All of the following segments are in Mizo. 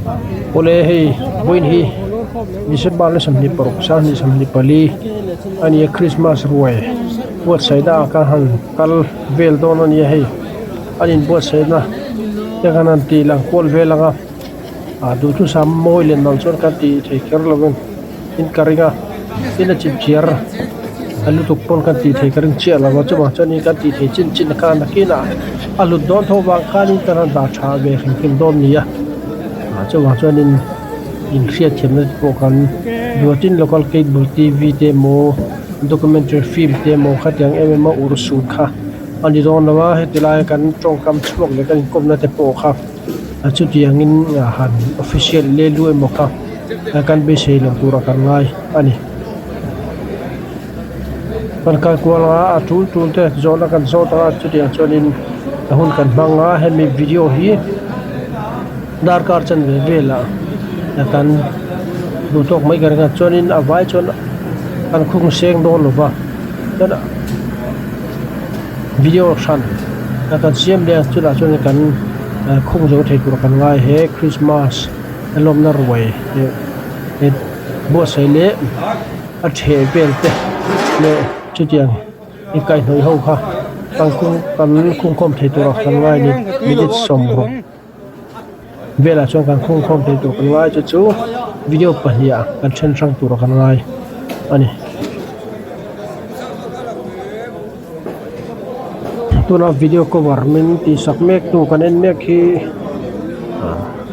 Awle hei vawiin hi December ni 26 2024 a ni a Christmas ruai buatsaih na ah khan han kal vel dawn a ni a hei an inbuatsaih na te khan han tih lang kual vel ang a ah duhthusam mawi leh nal chuan kan tih thei kher lo in in ka ring a tin a chipchiar a lutuk pawn kan tih thei ka ring chiah lo a chuvang chuan in kan tih thei chin chin khan nakinah a hlut dawn tho vang khanin kan han dah tha ve hrim hrim dawn a ni a ah chuvang chuanin inhriatthiamna te pawh kan duatin local cable T V te emaw documentary film te emaw khatiang em em a ur sun kha a ni dawn lo a heti laia kan tawngkam chhuak leh kan inkawmna te pawh kha. A chutiangin han official leh lu emaw kha kan beisei lo tura kan ngai a ni. Kan kal kual a a tul tul te zawhna kan zawt a chutiang chuanin a hun kan hmang a hemi video hi darkar chanve velah kan duh tawk mai ka ring a chuanin a vai chuan an khung seng dawn lo va chuan video hran a kan siam leh a chutah chuan kan khung zo thei tur kan ngai he Christmas a lawmna ruai eh buatsaih leh a theh vel te leh chutiang inkaihhnawih ho kha kan khung kan khungkhawm thei tur a kan ngai a ni minute sawmruk velah chuan kan khungkhawm thei tur kan ngai chu chu video pahnih ah kan then hrang tur kan ngai a ni. Tuna video cover min tih sak mek tu kan en mek hi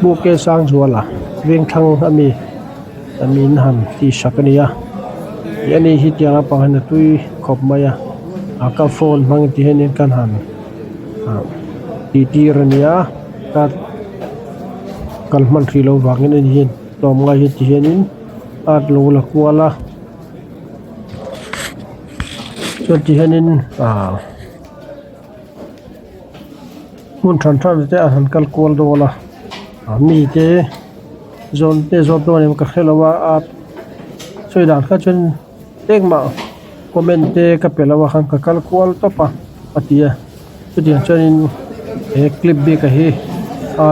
Pu K Sangzuala Vengthlang ami min han tih sak a ni a ih ani hi tiang lampang hian a tui khawp mai a a ka phone hmang ti hianin kan han tih tir a ni a ka kal hman hrih loh vangin ani hian tlawmngai hi ti hianin a lo la kual a. Chuan ti hianin ah hmun hran hran te a han kal kual dawn a ah mite zawn te zawt dawn em ka hre lo a a sawi dan kha chuan engmah comment te ka pe lo a khan ka kal kual tawp a a ti a chutiang chuanin he clip bik a hi a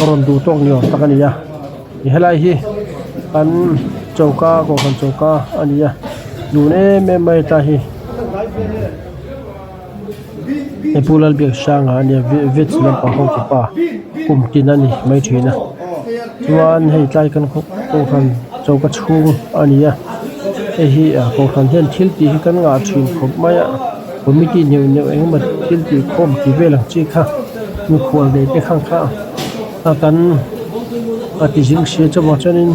rawn duh tawk ni awm tak a ni a helai hi an choka kohhran choka a ni a dun em em mai ta hi he pu Lalbiaksanga a nia veg lampang ho tupa kum tin a ni mai thin a chuan hei tlai kan kohhran choka chhung a ni a hei hi kohhran hian thil tih hi kan ngah thin khawp mai a. Committee neuh neuh engemaw thil tih khawm tih vel ang chi kha mikhual nei te khang kha a kan a ti zing sia chuvang chuanin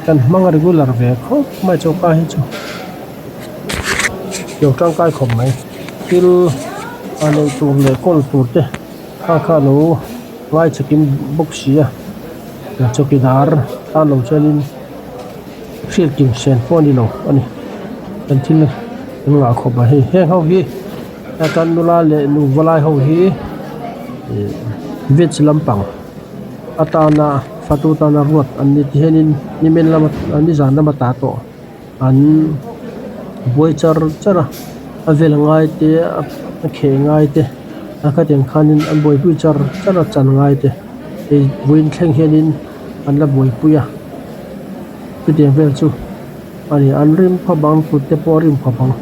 kan hmang regular ve khawp mai choka hi chu lo tangkai khawp mai thil a neih tur leh kawl tur te kha kha lo ngaichhakin bawk si a chawkidar tan lo chuanin. Hriat kim sen pawh a ni lo a ni kan thil an ngah khawp a hei heng ho hi kan nula leh nu valai ho hi ih veg lampang atana fatu tana ruat an ni ti hianin nimin lama nizan lama ta tawh an buai char char a a vel ngai te a kheh ngai te a khatiang khanin an buaipui char char a chan ngai te hei vawiin thleng hianin an la buaipui a. Chutiang vel chu a ni an rim khawp ang kut te pawh a rim khawp ang.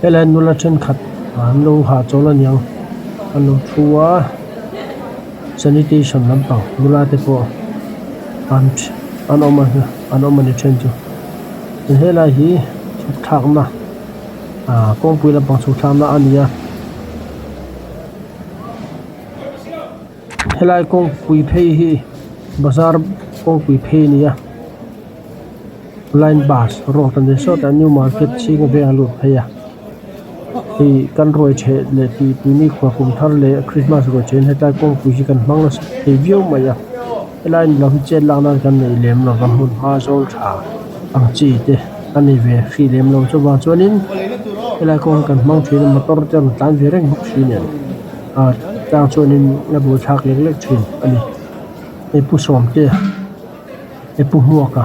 Helai nula thenkhat an lo hahchawl a niang an lo thu a sanitation lampang nula te pawh an an awm a an awm a ni then chu helai hi chhuk thlakna ah kawngpui lampang chhuk thlakna a ni a. Helai kawngpui phei hi bazar kawngpui phei a ni a line bus road a ni sawtah new market chhing veng a lut phei a hei kan ruai chheh leh tih tui ni khua kum thar leh christmas ruai chheh in hetlai kawngpui hi kan hmang nasa thei viau mai a helai ni lo hi chet lak nan kan nei lem lo va hmun hma zawl tha ang chi te a nei ve hrih lem lo chuvang chuanin helai kawng hi kan hmang thin a motor te a rawn tlan ve reng bawk si nen ah tlang chuanin a bul thlak lek lek thin a ni hei pu sawmte hei pu hmuaka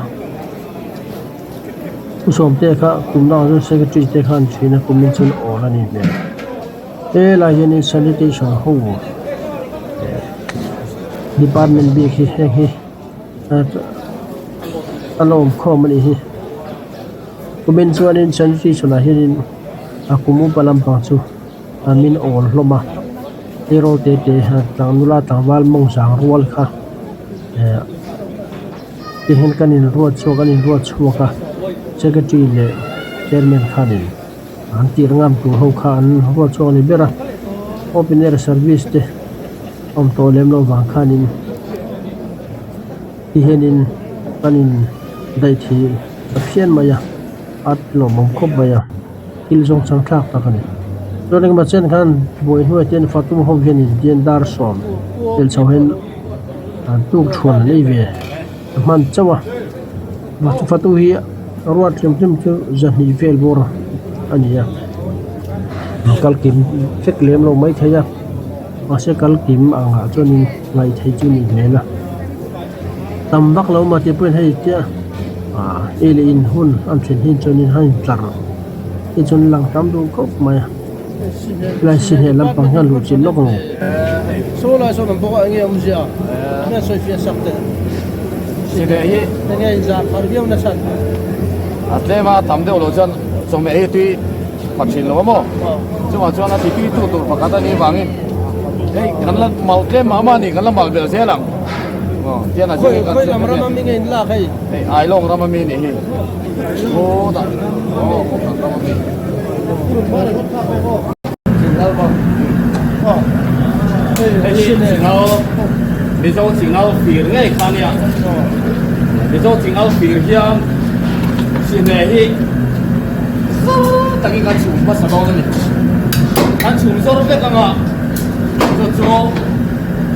pu sawmte kha kum dangah chuan secretary te kha a ni thin a kumin chuan awl a nih hmel. Helai hianin sanitation ho department bik hi heng hi a la awm khawm a nih hi kumin chuanin sanitation ah hianin a kum upa lampang chu an min awl hlawm a tleirawl te te tlang nula tlangval mawng zang rual kha eh ti hian kan inruat chhuak an inruat chhuak a secretary leh chairman khanin an tir ngam tur ho kha an ruat chhuak a ni ber a open air service te awm tawh lem loh vang khanin ti hianin kan in daih thei ta phian mai a a lawmawm khawp mai a thil zawng chang thlak tak a ni chuan engemaw chen khan buai hnuai te fatu ho hianin dian dar sawm tel chho hian an tuk thuan an ei ve a hman chauh a fatu hi ruat hrim hrim chu zahnih vel bawr a ni a kal kim vek lem lo maithei a mahse kal kim ang ah chuanin ngaih theih chu a nih hmel a tam vak lo mah tih pawhin hei chiah ah ei leh in hun an thlen hin chuanin a intlar te chuan lang tam duh khawp mai a helai sihneh lampang hian luh chilh lawk ang. A tlem a tam deuh loh chuan chawhmeh hi tui pha thin lo a maw chungah chuan a ti tui tu tur pakhat a nih vangin hei kan la mal tlem mah mah a ni kan la mal belh zel ang aw tian a zir kan lam ram ami nge in lak hei hei ailawng ram ami nih hi chhawtah aw kohhran ram ami hei hi chingal mizo chingal fir ngei kha nia mizo chingal fir hian sine hi Zau takin kan chhum hmasa dawn a ni. Kan chhum zawr vek anga chu chu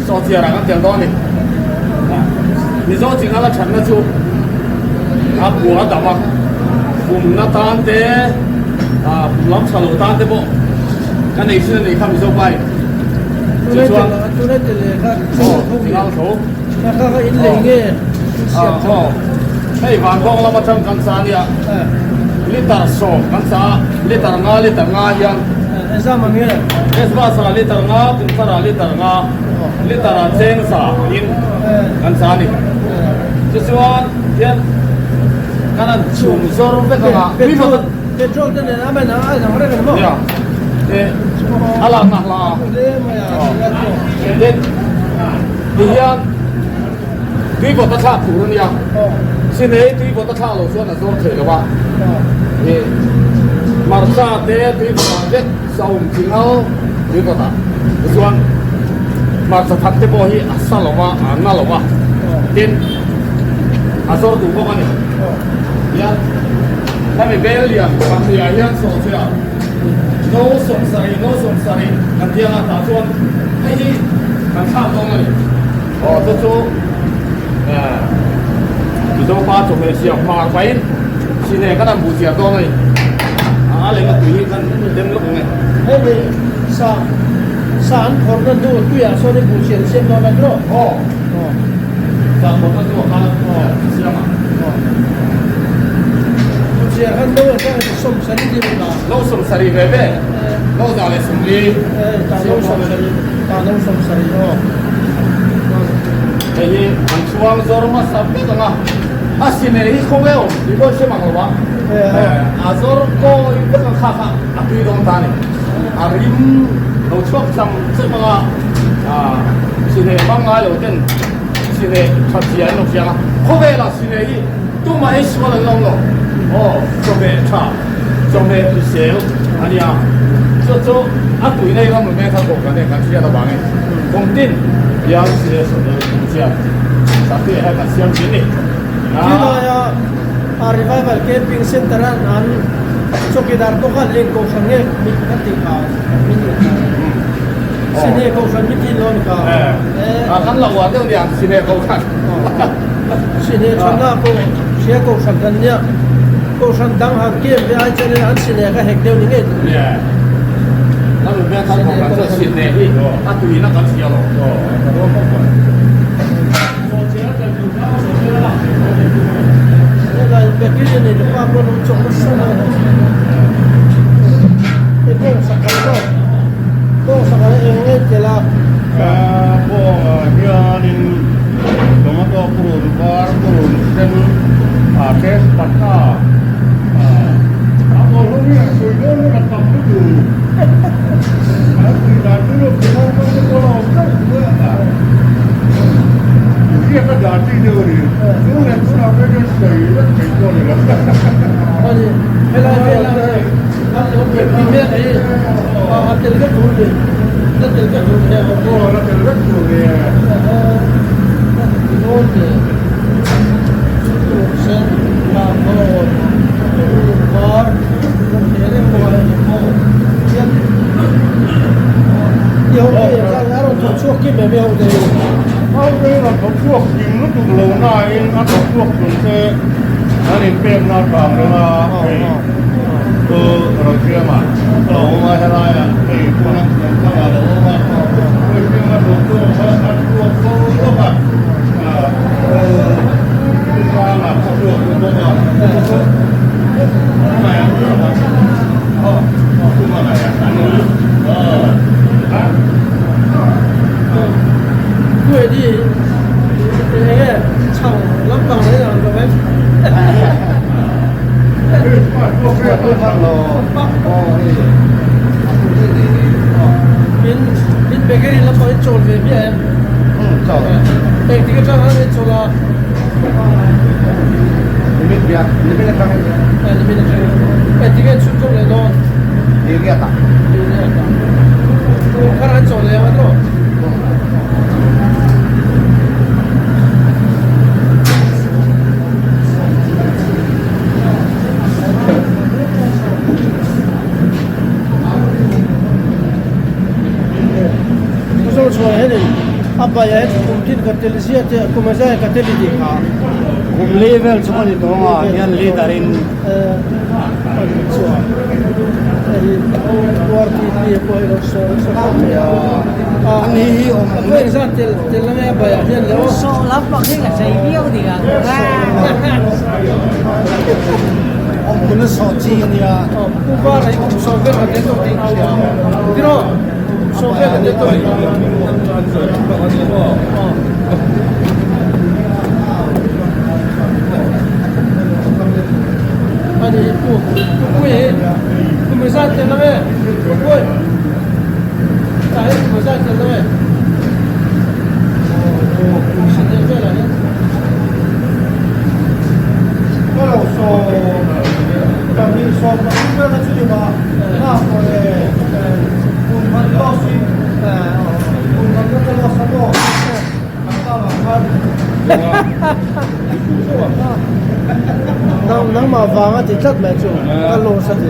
sawhchiarah kan tel dawn a ni. Mizo chingal a thatna chu a bua a dam a, pumna tan te, pum lam tha lo tan te pawh kan ei thin a nih kha Mizo pa in. Chu chuan chingal tho. Aw hei Vanbawng lam atang kan sa ania liter sawm kan sa a liter nga liter nga hian Christmas ah liter nga kum thar ah liter nga liter ah cheng sa in kan sa a ni tichuan hian kan han chhum zawr vek anga Petrol te nen a man a inang reng a ni maw? Nia a lakna hla a Tihian tui vawt a thlak tur a nia, Sinei tui vawt a thlak loh chuan a zawr thei lo a, ih hmarcha te tui vawt ah vek saum chingal tui vawt ah tichuan hmarcha that te pawh hi a sa lo a, a na lo a, tin a zawr duh bawk a ni. Tihian hemi bel lian pahnih ah hian sawhchiah No 70 no 70 kan ti anga tah chuan hei hi kan thlak dawn a ni. Aw chu chu Mizo pa chawhmeh siam hmar pahin sine kan han buh chiar dawn a ni. A lehna tui hi kan dem lawk ang e. Hei ni sa sa an phawrhna hnu tuiah sawn i buh chian siam dawn a ni maw? Aw sa phawrhna hnuah khan siam a. Buh chiar khan no atang 70 ti ruk a. No 70 ve ve, no za leh 40. Ta no 70, ta no 70 aw. Hei hi an chhuang zawr hmasa vek ang a, a sine hi khaw eo tih pawh hre mang lo a, a zawr kawi vek ang kha kha a tui dawn ta a ni. A rim lo chhuak cham cham ang a, sine hmang ngai lo ten sine that zia an lo hria ang a, khawvelah sine hi Tumah ei sual an lo lo. Aw, chawhmeh tha, chawhmeh hrisel a nia. Chu chu a tuina i ram reng kha kawh kan en kan hriat avangin kum tin hian sile sawhmeh chian satliah hian kan siam thin a ni. Tunlaia a Revival Camping Centre an an chawkidar pawh khan eng kohhran nge min kan tih kha min tih kha. Sine kohhran min tih lo a ni kha. Kan lo uar deuh nia Sine kohhran. Sine thanna pawh hria kohhran kan nia, kohhran dang han kem ve ai chuanin an sine kha hek deuh ni ngei tur. Sine hi a tuina kan hria lo. Helai bakery nei tupa pawh an awm chawk nasa mai a, hei bawngsa kal maw? Bawngah hianin tomato purun var purun sen ah tespata ah a aw ho hi a sawi dawn dawn a tam lutuk a tui dan chu lawk chu ho te pawh a awm teuh mai a hriat a dan chi deuh a ni chu leh tunah phei chuan sawi vek thei pawh a ni lo. Helai velah a tel vek tur ni la tel vek tur ni aw la tel vek tur ni Thawkchhuak kim lutuk lo nain a thawkchhuak chung te an inpekna avang reng a hei chu Rosiama a lo awm a helaiah hei tuna Sangha a lo awm a Rosiama thawkchhuak kha a chhuak fo lawk a Sanga a chhuak bawk a Kum li vel chu ka ni tawh ang a, hian leader in Nangmah vanga ti tlat mai chu ka loss a ti.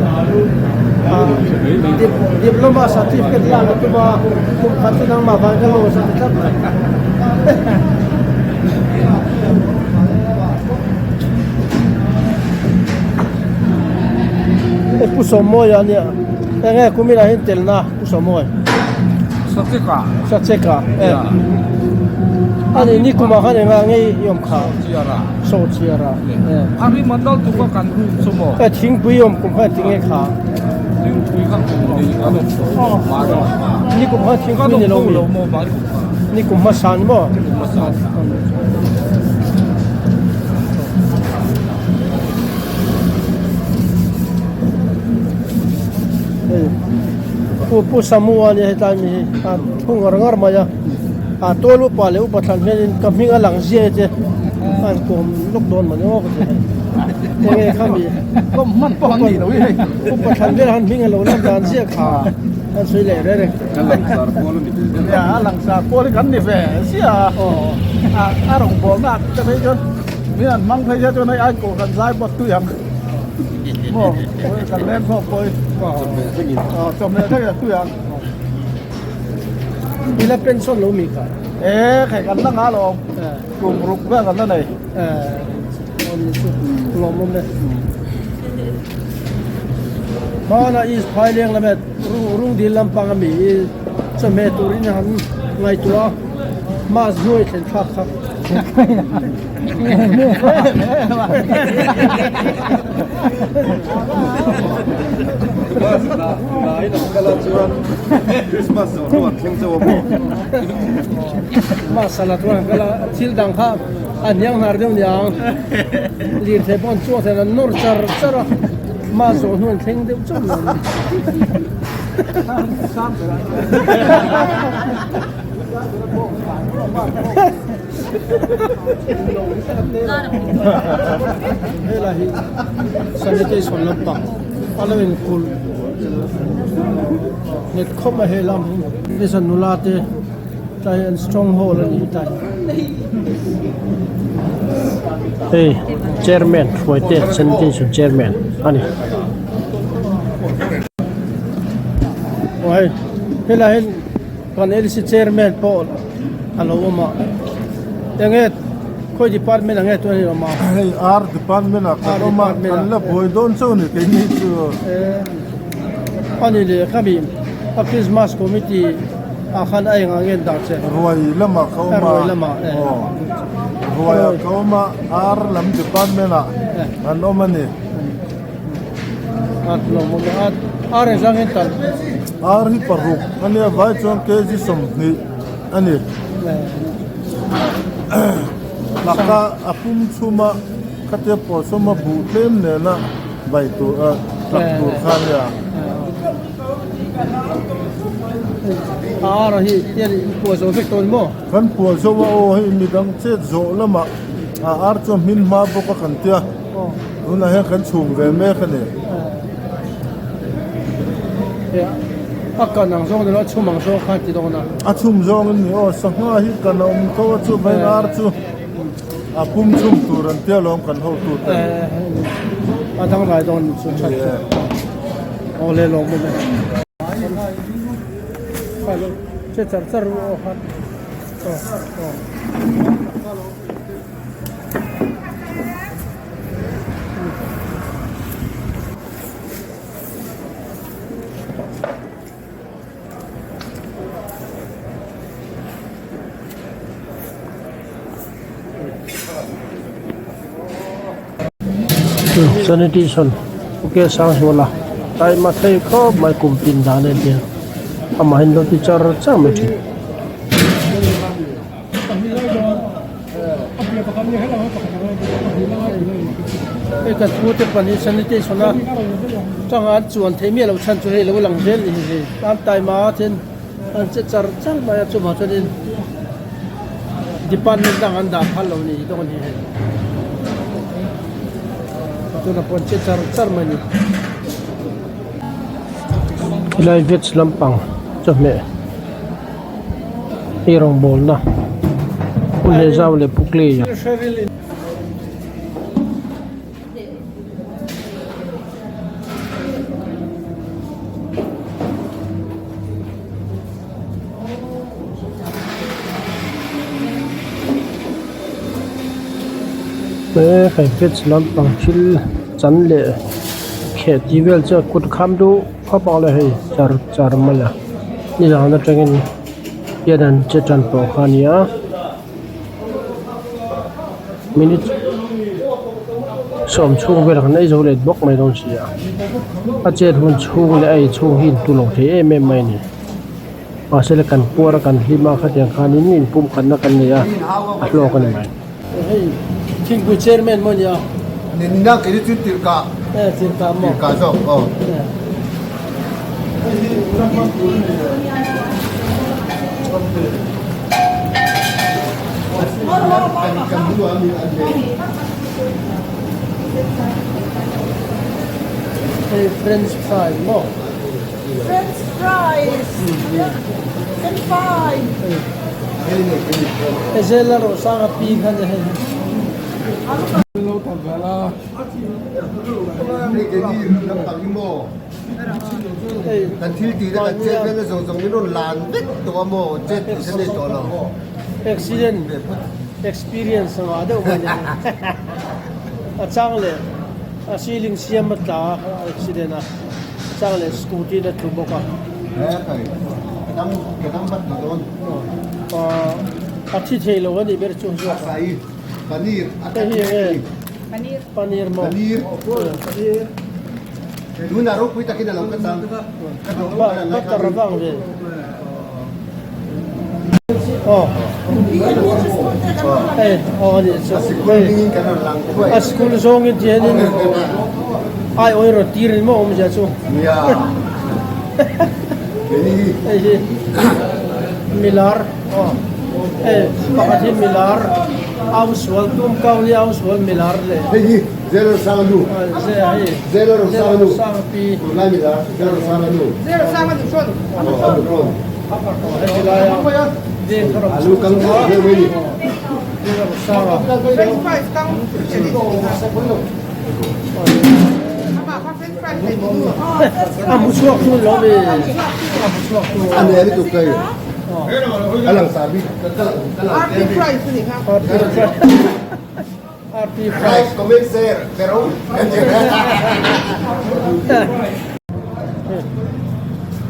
Diploma certificate lak a tum a, kum khat chu nangmah vangin ka loss a ti tlat mai. Hei Pu Sawmawia a nia, eng nge kuminah hian telna Pu Sawmawi? Sacheka. Sacheka e. Ani ni kumah khan engah nge i awm kha? Sochiara. Sochiara e. A ri mandal tuk a kan room chu maw? E thingpui awm kum khan tinge kha? Thingpui kha kum ni kan awm tawh mai lo. Ni kum khan thingpui ni lo mi? Ni kum hmasa ni maw? Ni kum hmasa. Hei pu pu Samu a nia hetlai mi hi a thu ngar ngar mai a a tual upa leh upa thlan hianin ka hming a lang zia te a an kawm lawk dawn mawni aw ka ti hei enge khami kawm hman pawh an nih loh hi hei upa thlan vel han hming a lo lan dan zia kha an sawi leh reng reng a langsar kual a ni ve deuh a langsar kual hi kan ni ve zia a a rawngbawlna te phei chuan Mi an hmang phei sia chuan hei ai kohhran zai pawh tui ang maw kan leng khawp pawh hi aw chawhmeh thlengin a tui ang. I la pension lo mi kha? E khai kan la nga lo kum ruk vel kan la nei. Lawmawm e. Hmana East Phaileng lama Rungdil lampang ami hi chawhmeh turin han ngaihtuah a, mask hnuai thlen thlak kha. Masala chuan an kal a, thil dang kha a hniang hnar deuh niang lirthei pawh an chuak thei an nawr char char a, mas zawh hnu an thleng deuh chauh lo a ni. Helai hi sanitation lampang a lo inkulh nghet khawp a he lam hi nizan nula te tlai an stronghold a ni tlai hei chairman hruaite sanitation chairman a ni aw hei helai hian Kan LC chairman pawh a lo awm a, enge khawi department ah nge tuna in awm a? Hei R department ah kan awm a, kan la buai dawn chauh a ni keini chu. A ni leh khami a Christmas committee ah khan a engah nge an dah che? Ruai lamah ka awm a, Ruai lamah e. Aw, ruai ah ka awm a, R lam department ah kan awm a ni. Ar hi paruk a nia vai chuan kg 20 a ni. Laka a pum chhuma khatia pawlsawma buh tlem nena bai tur tlak tur kha a nia. Ar hi tian in puah zo vek tawh ni maw? Kan puah zo a aw hei midang chet zawh lamah a ar chu a hmin hma bawk a kan tia. Tunah hian kan chhum ve mek a ni. A kan ang zawng nilo a chhum ang zawng khan ti dawn a. A chhum zawng in ni aw sangha hi kan a awm tho a chu vain ar chu a pum chhum tur an tia lawm kan hotu te. A dang rai dawn chu that chu. Aw le lawm awm e. Che char char ru aw khan. Aw aw. Sanitation ok Sangzuala taima thei khawp mai kum tin dan a nia amahin lo ti char char mai thin. Hei kan pu te pahnih sanitation a tanga an chuan theih miah loh chhan chu hei lo lang zel ni hei an taima a then an che char char mai a chuvang chuanin department dang an dah phal lo ni dawn a ni hei tunah pawh an che char char mai a ni. Helai veg lampang chawhmeh. Hei rawngbawlna hun leh zau leh pukli he hei veg lampang thil chan leh kheh tih vel chu a kut kham duh khawp ang le hei char char mai a. Nizan atangin hian an che tan tawh kha a ni a minute sawm chhung velah kan ei zo leh bawk mai dawn si a a chet hun chhung leh a ei chhung hi in tu lo thei em em mai a ni mahse le kan puar a kan hlim a khatiang khanin in pum khatna kan nei a a hlawk a ni mai. Hei thingpui chairman maw nia? Nina kei chu tirhkah. E tirhkah maw? Tirhkah zawk aw. Hei french fry maw? French fries. French fry. Ezel a rawh sang a pi kha nia hei. Kan thil tih te kan chet vel na zawng zawng min rawn lan vek tawh a maw chet tih kha nei tawh lo. Accident experience anga deuh mai nia. A chang leh a ceiling siam a tla a accident a. Chang leh scooty in a tlu bawk a. A thi thei lo a nih ber chu zawk a. Hei hi enge? Paneer maw? Paneer. Tunah ropui takin a lo ka chang. Ka duh ang khan an ngaithla Butter vang ve. Aw. Hei aw a nih chu. A sikul hmingin kan rawn lang thuai. A sikul zawngin ti hianin ai awi rawn tir ni maw awmzia chu. Nia. Keini hi. Hei hi milar aw hei pakhat hi milar au sual tum kau ni au sual milar leh. Hei hi Zero Sanga nu. Zero Sanga nu. Tunlai milar Zero Sanga nu. Zero Sanga nu hrawn. Aw a nu hrawn. Alu kang theuh theuh mai ni. French fries kang A hmu chhuak tu lo mi. A hmu chhuak tu. A ne lutuk kai. A lang sa bik. Ka lang RP fries ni kha. RP fries. Like, comment, share, pero.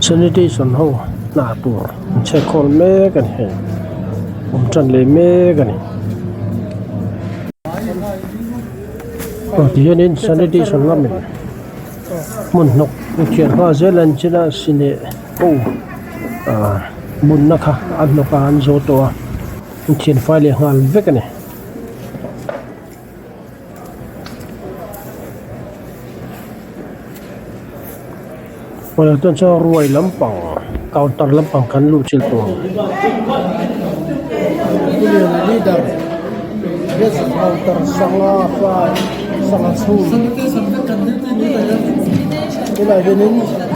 Sanitation ho hna tur an chhe khawl mek a ni hei awm tan leh mek a ni. Aw tihianin sanitation lamin hmun hnawk thian nghal zel an chin a sine ho ah bunna kha a hnawk a an zawh tawh a an thian fai leh nghal vek a ni. Awle chuan chuan ruai lampang counter lampang kan luh chilh tawh ang. Leader guest counter sangha fry sangha chhum tunah hianin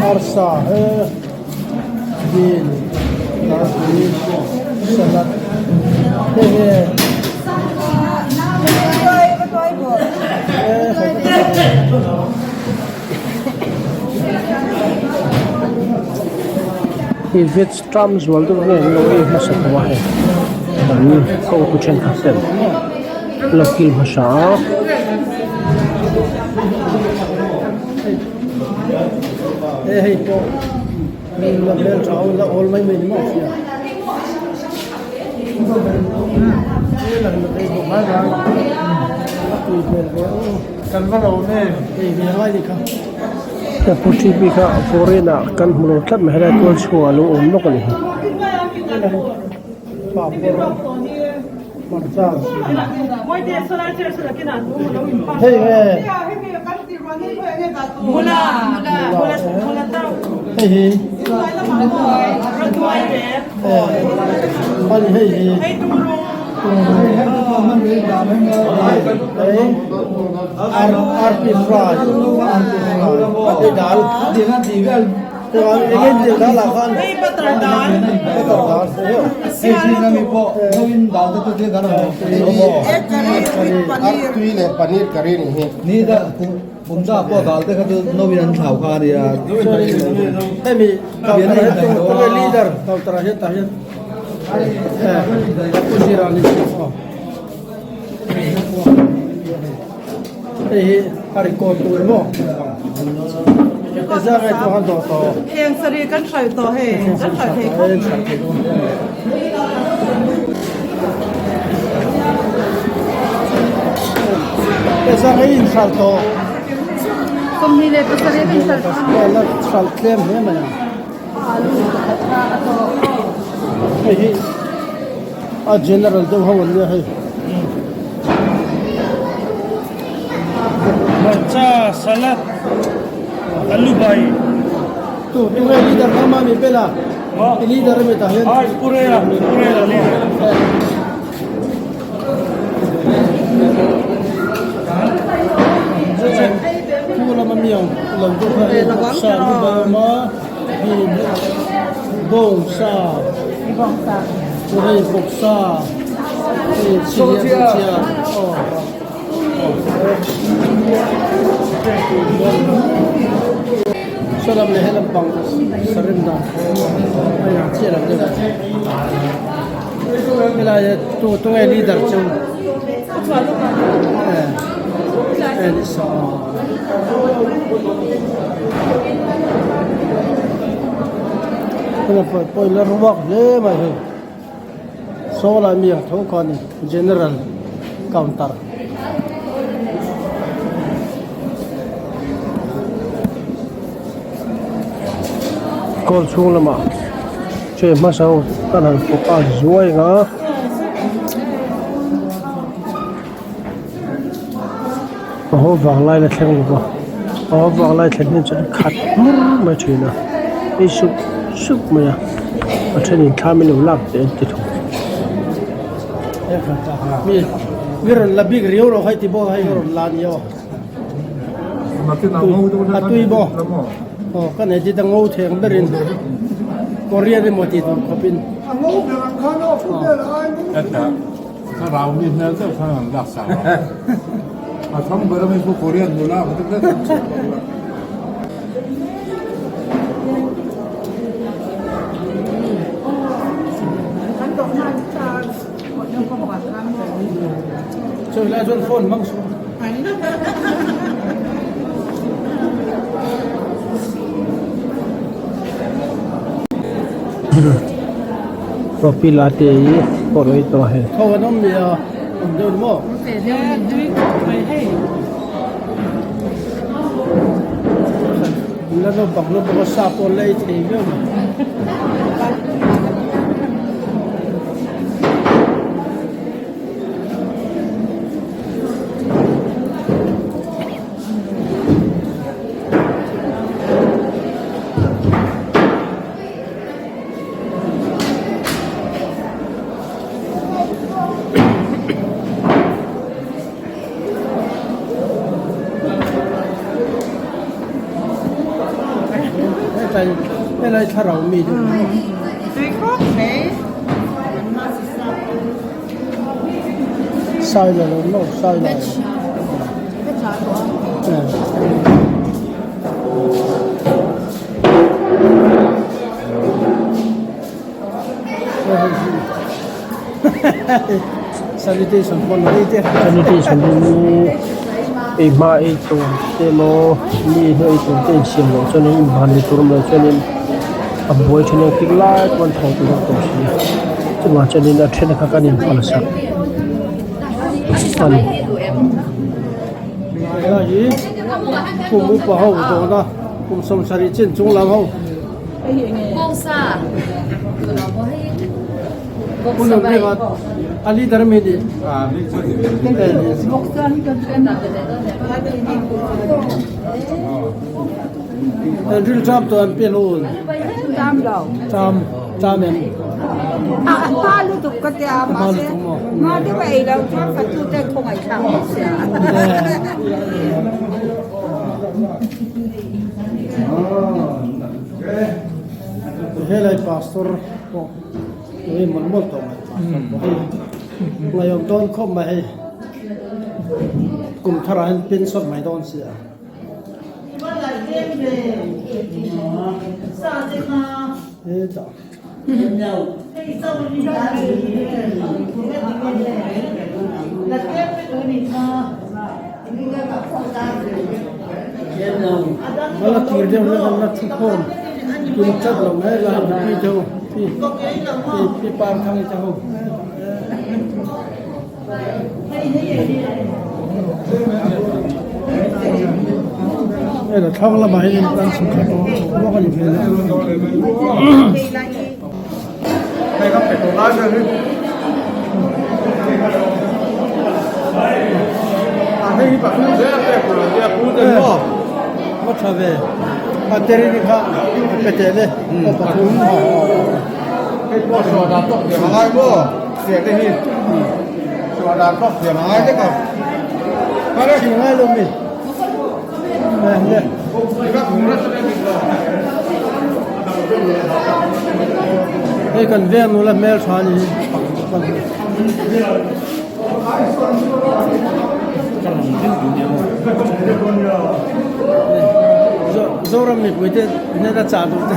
arsa he bean darpui salad hei nge Hei veg tram zual deuh nge an lo ei hmasa tawh a hei an hotu thenkhat ten an lo kil hmasa a. Hei pawh mi la hmeltha ho la awl mai mai ni maw sia. Kan va lo nge ei ve ngai ni kha. Pu TB kha foreign ah kan hmu lo tlat mai helai tual chhungah a lo awm lawk a ni hi. Hei nge hei hi ani hei hi arpi fry hei dal enge dal ah khan butter dal Artui leh paneer curry ni hi. Hemi counter ah hian tunge leader counter ah hian tah hian pu zira ni hei hi a record tur maw eza nge chu han dawh tawh Heng saree kan hrai tawh hei kan hrai thei khawp mai. Eza nge in hral tawh 27 ka inhral tawh. La hral tlem hle mai a. Hei hi a general deuh ho an nia hei. Hmarcha salad alu bai. Tu tu nge leader kha mami bela i leader ami tah hian. Ai purela purela leader. Khu lama mi ang lo deuh kha hei sa alu bai a awm a. Bawngsa hei bawksa hei chili a chiah aw saw lam leh helam pang sarem dan a inang chiah lo deuh helai ah tu tunge leader chu eh ni saw. Huna pawh pawh ila ruak hle mai hei saw lai mi ang tho kha a ni general counter. Hall chhung lamah chair hmasa ho kan han focus zuai ang a. A haw vang lai la thleng lo va a haw vang lai thlen hian chuan khat hmur mai thin a hei sup sup mai a a thenin thla min lo lak teh an ti thung. Mi rawn la bik riau rawh hei ti bawk hei rawn la ni aw a tui bawk aw ka nei ti ta ngo theng berin Korean emaw tih tur khawpin. Thlarau mi hmel deuh khan an lak sak a, a thang ber ami chu Korean nula ang te vek an chhuak bawk a. Chawi lai chuan phone hmang suh. Coffee latte hi pawh lo ei tawh hei. Tho an awm nia awm deuh ni maw? La naupang la bawk a sa pawh la ei thei viau mai. Helai thlarau mi deuh Tui khawp mai. Sai la lo no sai la. Sanitation pawn a te. Sanitation hi ei hma ei tur te emaw mi hnu ei tur te insiam loh chuanin invan ni tur awm loh chuanin a buai thin a engtik lai pawn tho tur a tawh si a chuvang chuanin a then kha kan inpal sak a ni. Helai hi kum upa ho dawna kum 70 chin chung lam ho. A leader mi nih. An ril ṭam tawh an pen un. Ṭam ṭam em. A hma lutuk ka tia mahse hma deuh a ei lo chuan fatu te khawngaih thlak mai sia. Helai pastor pawh hei mawlh mawlh tawh mai pastor pawh hei ngaihawm dawn khawp mai hei kum tharah hian pension mai dawn si a. Hetah. Ala kir deuh hlek an la thu khawm tum chat lo mai la pi te ho pi pi par thang te ho. Hei la thlang lamah hian in tan chhuk khat bawk a ni hmel a. Va tha ve a terini kha pe teh le aw pathum Hei pawh saw dan tawk thiam a ngai maw sia te hi saw dan tawk thiam a ngai vek a. Thing ngai lo mi. Hei kan veng nula hmel tha ni Zoram mipui te hnena chah duh te.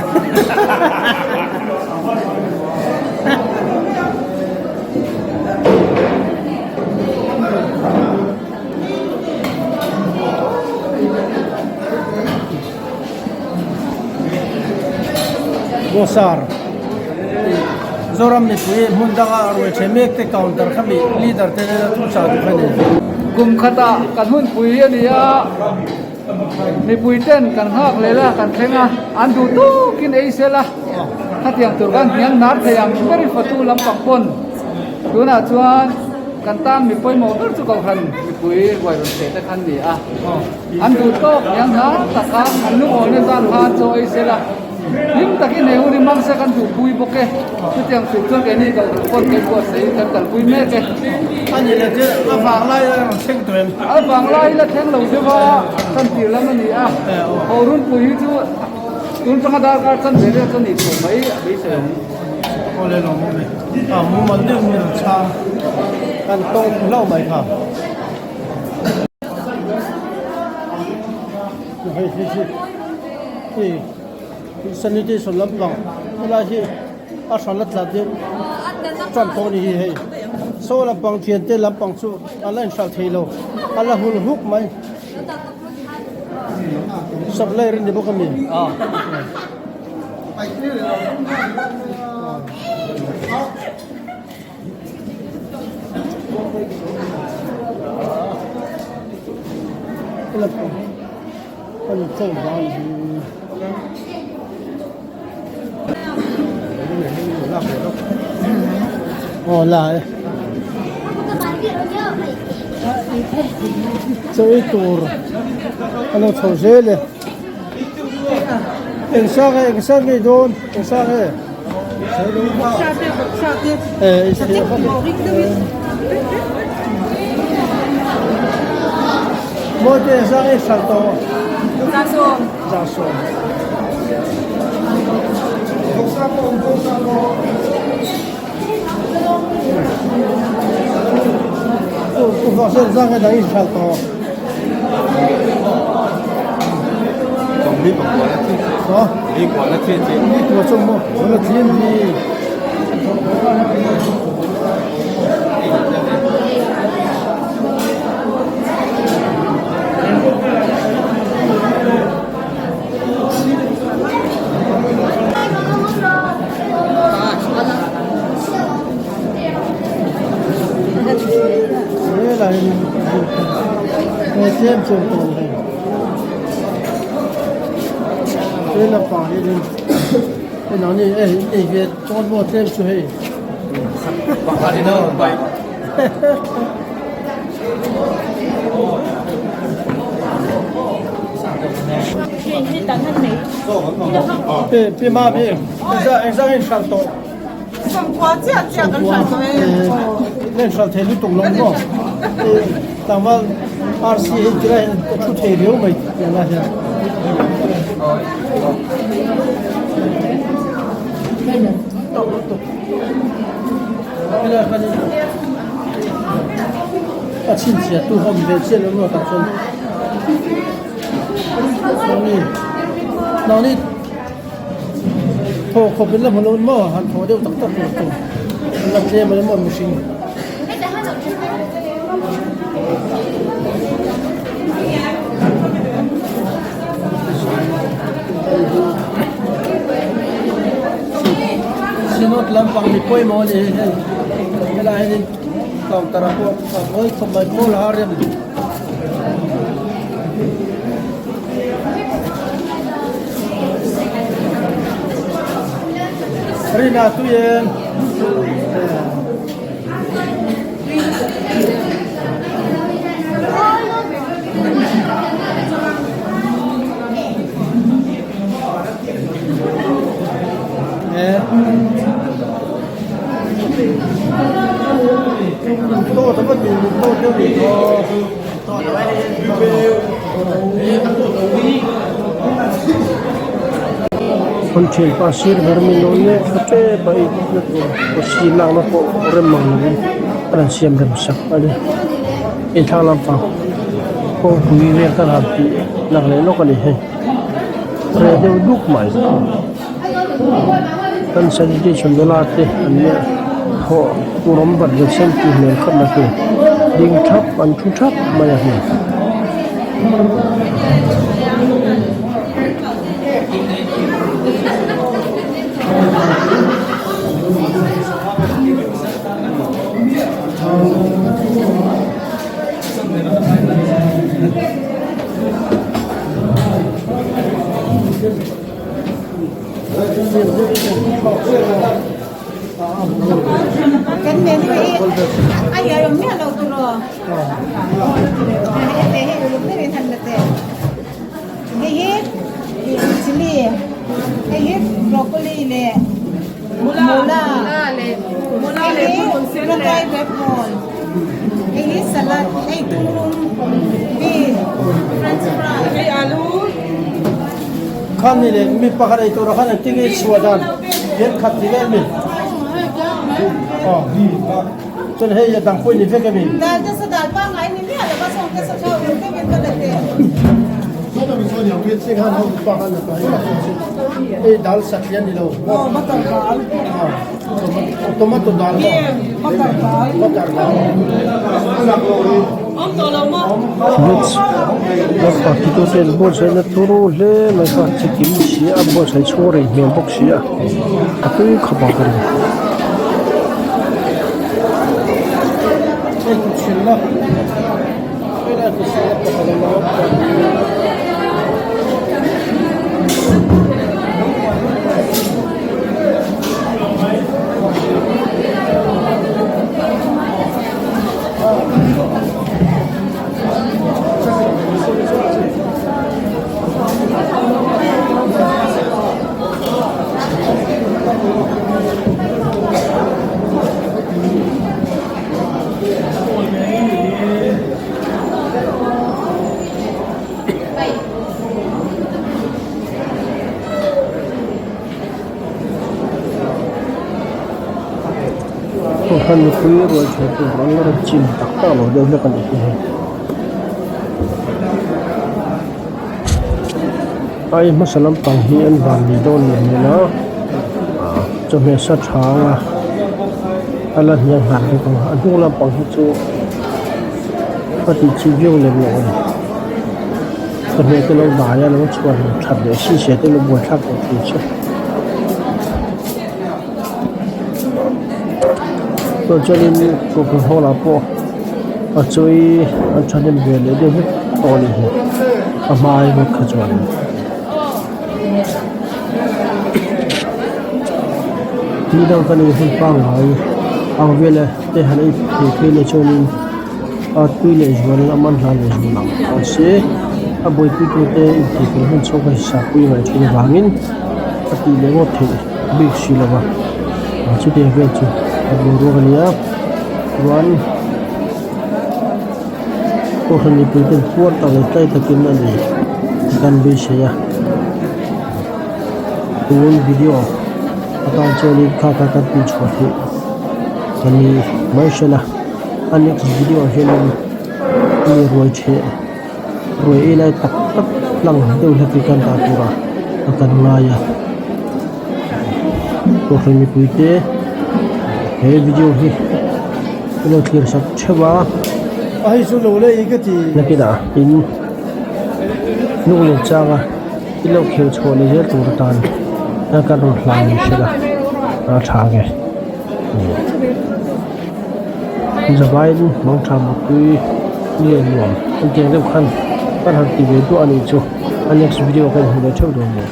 Bawsar Zoram mipui hmun danga ruai the mek te counter kha mi leader te nena thu chah duh kha ni. Kum khatah kan hunpui a ni a. Mipui ten kan nghak leh la kan thleng a, an duh tukin ei sel a, khatiang tur khan hniang nar thei ang berin fatu lampang pawn tunah chuan kan tan mi pawimawh ber chu kohhran mipui ruai rawn chhe te khan ni a, an duh tawk hniang nar tak khan an lungawina zan khan chaw ei sel a. Hlim takin he hun hi hmang se kan duhpui bawk e. Chutiang tur chuan keini kohhran pawn kan buatsaih in kan kalpui mek e. A ni le chu a vanglai a rawn thleng tawh em? A vanglai la thleng lo deuh a, kan tir lam a ni a. Ho runpui hi chu tun tanga darkar chan ve vel chu a ni tawh mai a beisei ang. Aw le lawm awm e. A mumal deuh min rawn chhang. Kan tawng hlauh mai kha. Hei hei hi hei sanitation lampang helai hi a hran a tla deuh tan tawh a ni hi hei saw lampang thiante lampang chu a la inhralh thei lo a la hul huk mai supply a ni bawk a mi. Aw la e chaw ei tur a lo chho zel e eng sang e eng sang nge dawn eng sang e. A chhinchhiah tu awm ve chiah lo maw tah chuan nangni nangni thaw khawp in la hmu lo maw han thaw deuh tak tak tur chu an la tlem a ni maw mihring. Synod lampang mi pawimawh a ni hei hei helaiah hianin counter ah pawh a mawi khawp mai pawl har em. Rina tui em. An thianpa sir ber min lo nek thla tep a ei na tur pawsi lakna pawh rem mang lovin a rawn siam rem sak a ni hei thlang lampang kawngpui vel kan han tih lang leh lawk a ni hei reh deuh duk mai kan sanitation nula te an nia thawh tur awm vat ve sen tih hmel khawp mai hei ding thap an thu thap mai a hei. Kan menu hi a iai awm miah lo tur aw. Hei te hei uluk deuhin han la teh. Hei hi chilli, hei hi broccoli leh mula, hei hi rawtai bread roll, hei hi salad, hei tungrung, bean, french fry. Hei alu. Khan ni leh mi pakhat ei tura khan engtin nge chhuah dan thenkhat ti vel mi? Aw chuan hei a dang pawh i ni vek em i? Dal te sa dal pangngai ni miah lova sawng te sa thau eng deuhin ka la teh. Hei dal satliah ni lo. Aw butter dal. Tomato dal maw? Butter dal. Butter dal. Fruits lampang ti tu ten buatsaihna turu hle mai kha chikim si a buatsaih chhung a rei hmel bawk si a a tui khawp ang ka ring. Hei kutchhinna helai kutchhinna pakhat a lo awm tawh. Kohhran mipui ruai chhe tur an la rawn chin tak tak lo deuh hlek a nih hi hei. Ai hmasa lampang hi an van ni dawn ni hmel a chawhmeh sa tha anga a la hniang hnar bawk ang a hnung lampang hi chu a tih chi viau lem loh a ni chawhmeh te lo dai a lo chhuan that leh si se te lo buaithlak tawh thin che. Chuan chuanin kohhran hall ah pawh a chawi an thahnem ve leh deuh hlek tawh a nih hi a hma ai ngawt kha chuan. Ni dang kan ei hun pangngai ang vel e te han ei phei phei leh chuanin a tui leh zual a man hla leh zual ang mahse a buaipui tute intih fel hun chhawk a hisapui ngaih thin avangin a tih leh ngawt theih bik si lo va chutiang vel chu a boruak a ni a chuan kohhran mipui ten puar tak leh tlai takin a ni kan beisei a tun video atan chuanin kha kha kan tih chhuah theih a ni mai hrela a next video ah hianin mi ruai ṭheh ruai ei lai tak tak tlang deuh hlek hi kan dah turah a kan ngai a kohhran mipui te he video hi an lo thlir sak theuh a nakinah in hnung leh chang a in lo khel chhuah leh zel tur atan kan rawn hlan ni hrela a tha nge. Zavaiin mangtha mutpui nge nuam an tiang deuh khan kan han ti ve duah a nih chu a next video kan hmu leh theuh dawn nia.